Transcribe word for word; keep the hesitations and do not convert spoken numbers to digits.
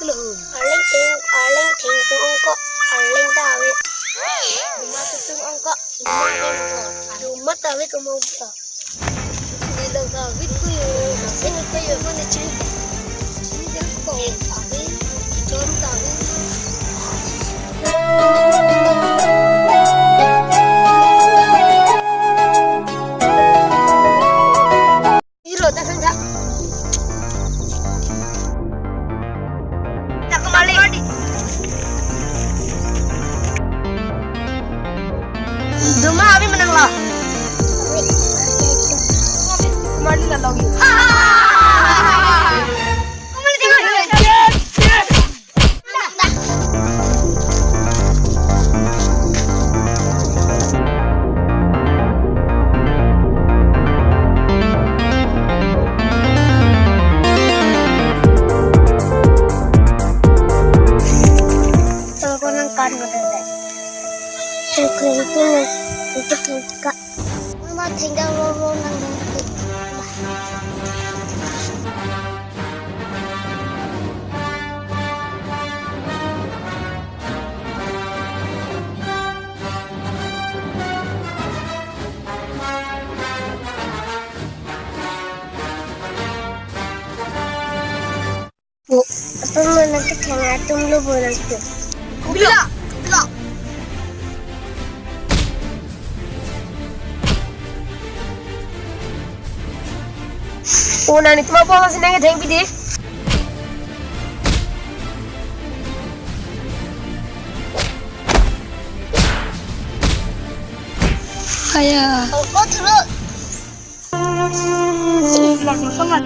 Arleng theng, arleng theng tung ongkok, arleng ta ave. Duma tung ongkok, duma ongkok. Duma ta ave komo ongkok. Ni dong ta ave kuyo, sing kuyo mo ni ching. Ni dong ko ave, chom ta ave. Hero ta sang tha. Ta kumali. Duma abi menang lo. Kumali la lo. Kumali tengok. Tolko nangkan mo dai. Tolko itu na, itu ka. Mama thengda ro ro nang dong. O, apa mana kita ngatum lo bolang tu? Bila, bila. O, nani tuma bolang si nang theng pidi. Aya. O, o, thulu. Lak na sama.